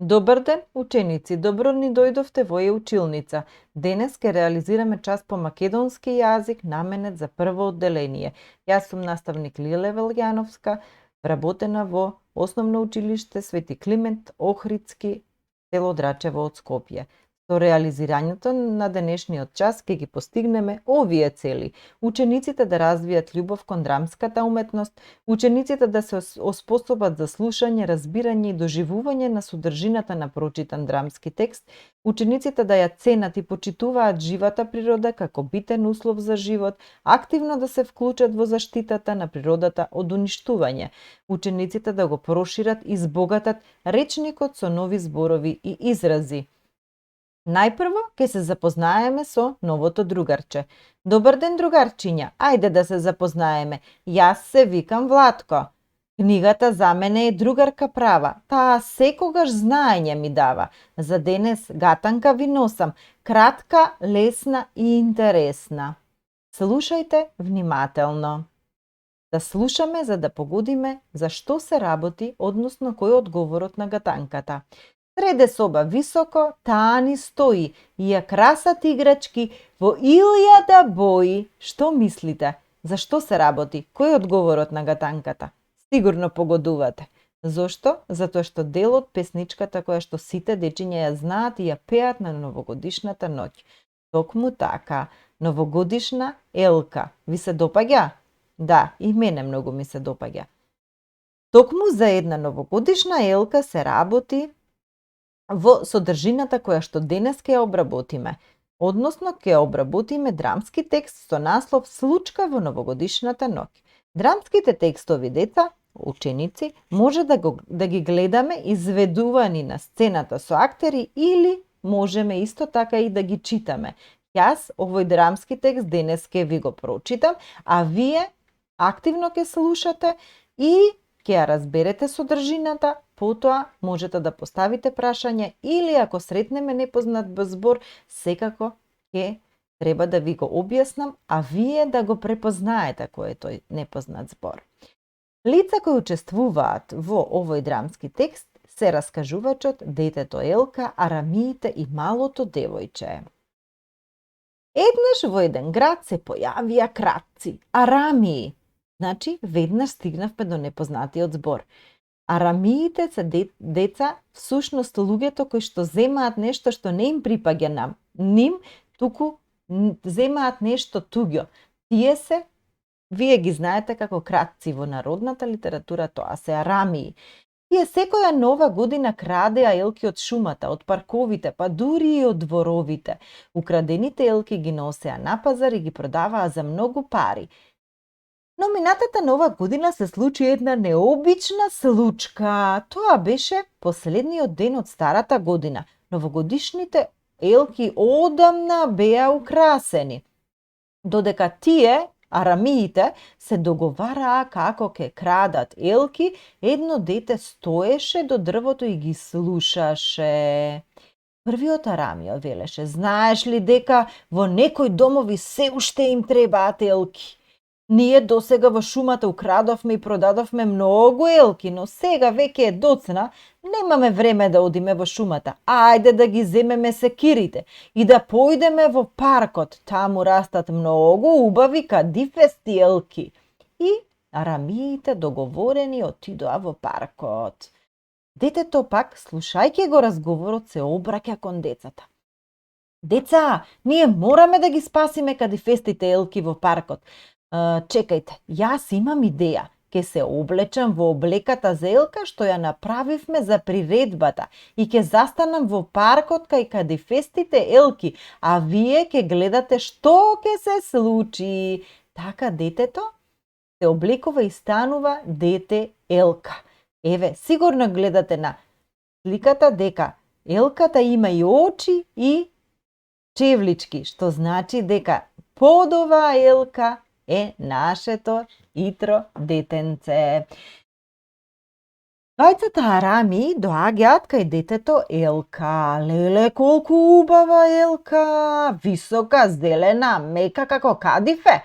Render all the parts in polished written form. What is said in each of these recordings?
Добар ден, ученици! Добро ни дојдовте во училница. Денес ке реализираме час по македонски јазик наменет за прво одделение. Јас сум наставник Лиле Велјановска, вработена во Основно училиште Свети Климент Охридски, село Драчево од Скопје. Со реализирањето на денешниот час ќе ги постигнеме овие цели: учениците да развијат љубов кон драмската уметност, учениците да се оспособат за слушање, разбирање и доживување на содржината на прочитан драмски текст, учениците да ја ценат и почитуваат живата природа како битен услов за живот, активно да се вклучат во заштитата на природата од уништување, учениците да го прошират и збогатат речникот со нови зборови и изрази. Најпрво ќе се запознаеме со новото другарче. Добар ден, другарчиња, ајде да се запознаеме. Јас се викам Владко. Книгата за мене е другарка права, таа секогаш знаење ми дава. За денес гатанка ви носам, кратка, лесна и интересна. Слушајте внимателно. Да слушаме за да погодиме за што се работи, односно кој е одговорот на гатанката. Среде соба високо, таа ни стои, и ја красат играчки во илјада бои. Што мислите? За што се работи? Кој е одговорот на гатанката? Сигурно погодувате. Зошто? Затоа што дел од песничката која што сите дечиња ја знаат и ја пеат на новогодишната ноќ. Токму така, новогодишна елка. Ви се допаѓа? Да, и мене многу ми се допаѓа. Токму за една новогодишна елка се работи во содржината која што денес ќе ја обработиме. Односно, ќе обработиме драмски текст со наслов Случка во новогодишната ноќ. Драмските текстови, деца, ученици, може да ги гледаме изведувани на сцената со актери или можеме исто така и да ги читаме. Јас овој драмски текст денес ќе ви го прочитам, а вие активно ќе слушате и ќе ја разберете содржината, потоа можете да поставите прашање или ако сретнеме непознат збор, секако ќе треба да ви го објаснам, а вие да го препознаете кој е тој непознат збор. Лица кои учествуваат во овој драмски текст се раскажувачот, детето Елка, арамиите и малото девојче. Еднаш во еден град се појавија кратци, арамии. Значи, веднаш стигнавме до непознатиот збор. Арамиите се деца, всушност луѓето кои што земаат нешто што не им припаѓа ним, туку земаат нешто туѓо. Тие се, вие ги знаете како кратци во народната литература, тоа се арамии. Тие секоја нова година крадеа елки од шумата, од парковите, па дури и од дворовите. Украдените елки ги носеа на пазар и ги продаваа за многу пари. Но минатата нова година се случи една необична случка. Тоа беше последниот ден од старата година. Новогодишните елки одамна беа украсени. Додека тие, арамиите, се договараа како ќе крадат елки, едно дете стоеше до дрвото и ги слушаше. Првиот арамио велеше: знаеш ли дека во некои домови се уште им требаат елки? Ние досега во шумата украдовме и продадовме многу елки, но сега веќе е доцна, немаме време да одиме во шумата. Ајде да ги земеме секирите и да појдеме во паркот. Таму растат многу убави кадифести елки. И арамиите договорени отидоа во паркот. Детето пак, слушајќи го разговорот, се обраќа кон децата. Деца, ние мораме да ги спасиме кадифестите елки во паркот. Чекајте, јас имам идеја. Ке се облечам во облеката за елка што ја направивме за приредбата и ке застанам во паркот кај кадифестите елки, а вие ке гледате што ке се случи. Така детето се облекува и станува дете елка. Еве, сигурно гледате на сликата дека елката има и очи и чевлички, што значи дека под оваа елка е нашето итро детенце. Тројцата арами доаѓаат кај детето Елка. Леле, колку убава Елка! Висока, зелена, мека како кадифе.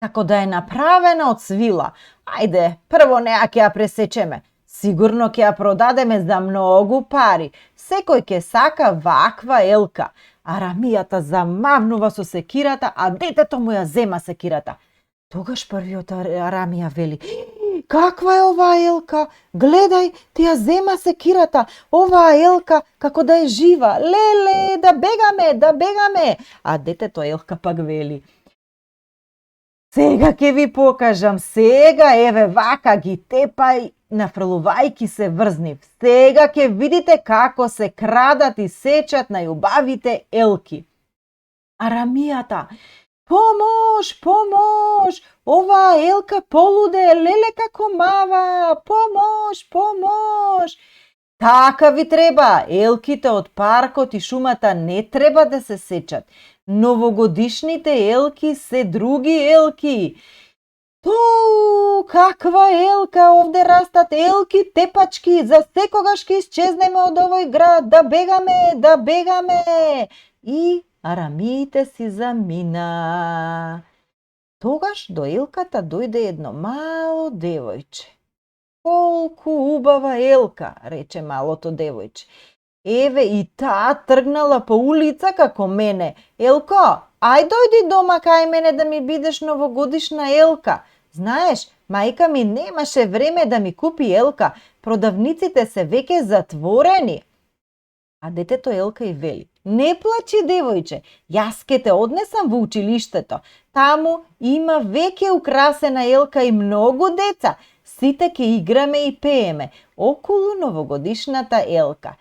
Како да е направена од свила. Ајде, прво неа ќе ја пресечеме. Сигурно ќе ја продадеме за многу пари. Секој ќе сака ваква елка. Арамијата замавнува со секирата, а детето му ја зема секирата. Тогаш првиот Арамија вели: каква е оваа елка? Гледај, ти ја зема секирата. Оваа елка како да е жива. Леле, да бегаме, да бегаме. А детето елка пак вели: сега ќе ви покажам, сега еве вака ги тепај, нафрлувајки се врзнив. Сега ќе видите како се крадат и сечат најубавите елки. Арамијата: помош, помош, оваа елка полуде, леле како мава, помош, помош. Така ви треба, елките од паркот и шумата не треба да се сечат. Новогодишните елки се други елки. Каква елка, овде растат елки, тепачки, за секогаш ќе исчезнеме од овој град, да бегаме, да бегаме. И арамиите си замина. Тогаш до елката дојде едно мало девојче. Колку убава елка, рече малото девојче. Еве и таа тргнала по улица како мене. Елко, ај дојди дома кај мене да ми бидеш новогодишна елка. Знаеш, мајка ми немаше време да ми купи елка. Продавниците се веќе затворени. А детето елка и вели: не плачи, девојче, јас ке те однесам во училиштето. Таму има веќе украсена елка и многу деца. Сите ке играме и пееме околу новогодишната елка.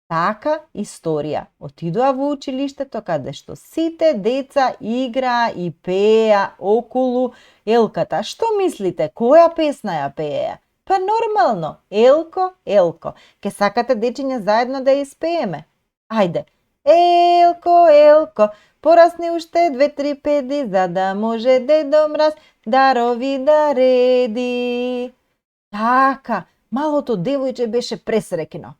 Така историја. Отидоа во училиштето каде што сите деца играа и пееа околу елката. Што мислите, која песна ја пееа? Па нормално, Елко, Елко. Ке сакате дечиња заедно да ја испееме? Ајде. Елко, Елко, порасни уште 2-3 педи, за да може Дедо Мраз дарови да реди. Така, малото девојче беше пресреќно.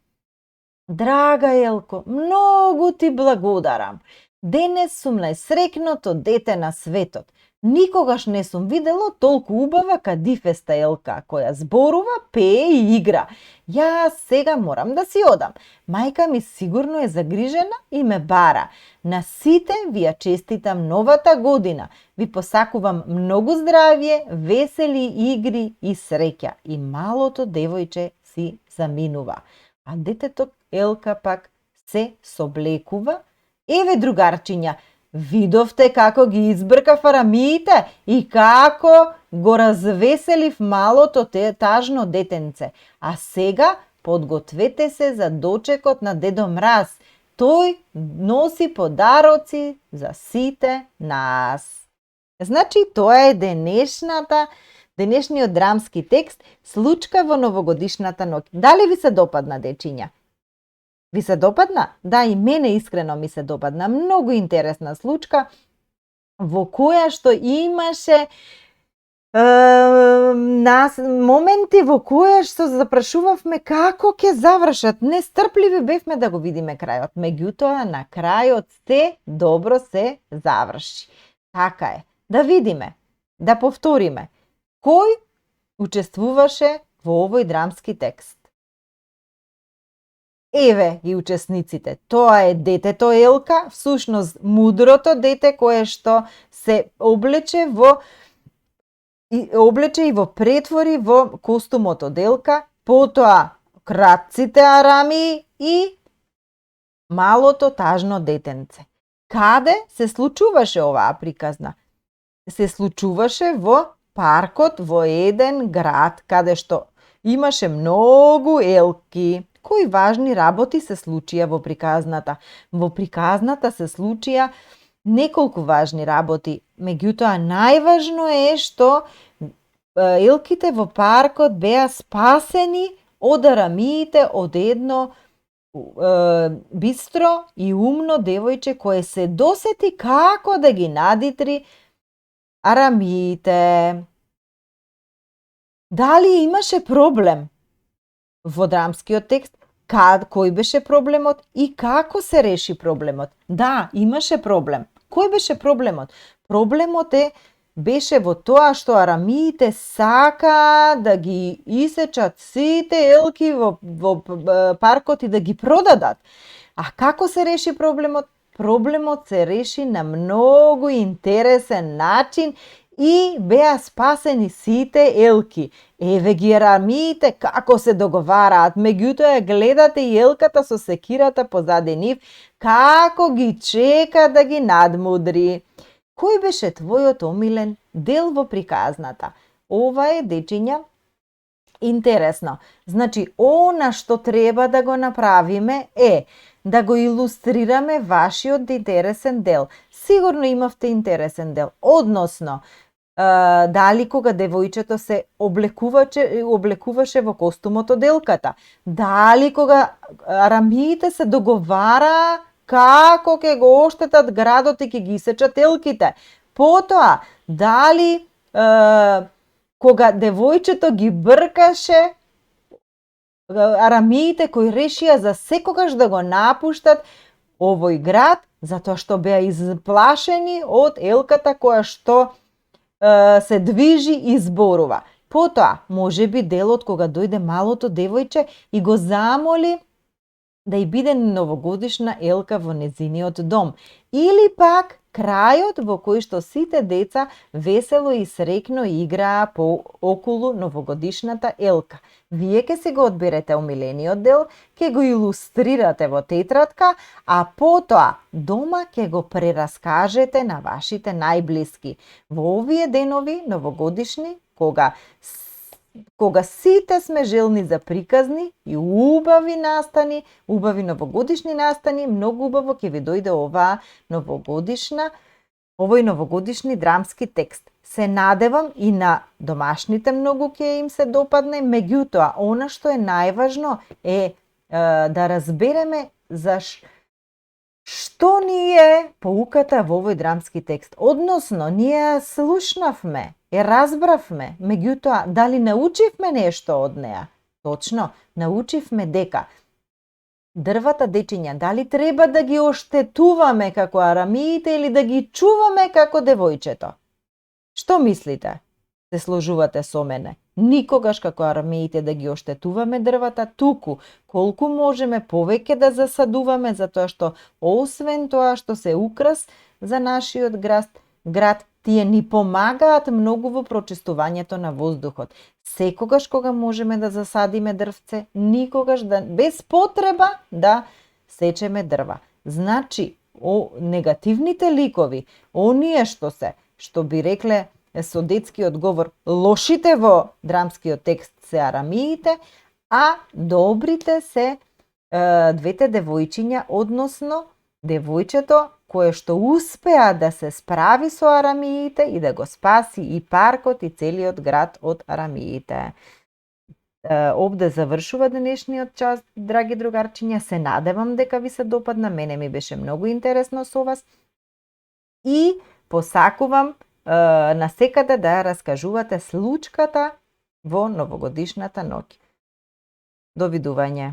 Драга Елко, многу ти благодарам. Денес сум најсрекното дете на светот. Никогаш не сум видело толку убава кадифеста елка, која зборува, пее и игра. Јас сега морам да си одам. Мајка ми сигурно е загрижена и ме бара. На сите ви ја честитам новата година. Ви посакувам многу здравје, весели игри и среќа. И малото девојче си заминува. А детето Елка пак се соблекува. Еве, другарчиња, видовте како ги избркав арамиите и како го развеселив малото тажно детенце. А сега подгответе се за дочекот на Дедо Мраз. Тој носи подароци за сите нас. Значи, тоа е денешниот драмски текст Случка во новогодишната ноќ. Дали ви се допадна, дечиња? Ви се допадна? Да, и мене искрено ми се допадна. Многу интересна случка во која што имаше моменти во која што запрашувавме како ќе завршат. Нестрпливи бевме да го видиме крајот. Меѓутоа, на крајот се добро се заврши. Така е. Да видиме, да повториме. Кој учествуваше во овој драмски текст? Еве ги учесниците. Тоа е детето Елка, всушност мудрото дете кое што се облече и во претвори во костумот од Елка, потоа кратците Арамии и малото тажно детенце. Каде се случуваше оваа приказна? Се случуваше во паркот во еден град каде што имаше многу елки. Кои важни работи се случија во приказната? Во приказната се случија неколку важни работи. Меѓутоа, најважно е што елките во паркот беа спасени од арамиите од едно бистро и умно девојче кое се досети како да ги надитри арамиите. Дали имаше проблем во драмскиот текст? Кој беше проблемот и како се реши проблемот? Да, имаше проблем. Кој беше проблемот? Проблемот е беше во тоа што арамиите сака да ги исечат сите елки во паркот и да ги продадат. А како се реши проблемот? Проблемот се реши на многу интересен начин и беа спасени сите елки. Еве ги арамиите како се договараат, меѓутоа гледате и елката со секирата позади нив, како ги чека да ги надмудри. Кој беше твојот омилен дел во приказната? Ова е, дечиња, интересно. Значи, она што треба да го направиме е да го илустрираме вашиот интересен дел. Сигурно имавте интересен дел. Односно, дали кога девојчето се облекуваше во костумот од елката. Дали кога арамиите се договараа како ќе го оштетат градот и ќе ги исечат елките. Потоа, дали кога девојчето ги бркаше арамиите кои решија за секогаш да го напуштат овој град, затоа што беа изплашени од елката која што се движи и зборува. Потоа, може би делот кога дојде малото девојче и го замоли да ја биде новогодишна елка во незиниот дом. Или пак крајот во кој што сите деца весело и среќно играа по околу новогодишната елка. Вие ќе се го одберете омилениот дел, ќе го илустрирате во тетрадка, а потоа дома ќе го прераскажете на вашите најблиски. Во овие денови новогодишни, кога сите сме желни за приказни и убави настани, убави новогодишни настани, многу убаво ќе ви дојде овој новогодишни драмски текст. Се надевам и на домашните многу ќе им се допадне, меѓутоа, она што е најважно е да разбереме што ни е поуката во овој драмски текст. Односно, ние слушнавме, ја разбравме, меѓутоа, дали научивме нешто од неа? Точно, научивме дека дрвата, дечиња, дали треба да ги оштетуваме како арамиите или да ги чуваме како девојчето? Што мислите? Се сложувате со мене. Никогаш како арамеите да ги оштетуваме дрвата, туку колку можеме повеќе да засадуваме, затоа што освен тоа што се украс за нашиот град, тие ни помагаат многу во прочистувањето на воздухот. Секогаш кога можеме да засадиме дрвце, никогаш без потреба да сечеме дрва. Значи, негативните ликови, оние што би рекле со детскиот говор, лошите во драмскиот текст се арамиите, а добрите се двете девојчиња, односно девојчето кое што успеа да се справи со арамиите и да го спаси и паркот и целиот град од арамиите. Овде завршува денешниот час, драги другарчиња, се надевам дека ви се допадна, мене ми беше многу интересно со вас и посакувам насекаде да ја раскажувате случката во новогодишната ноќ. Довидување.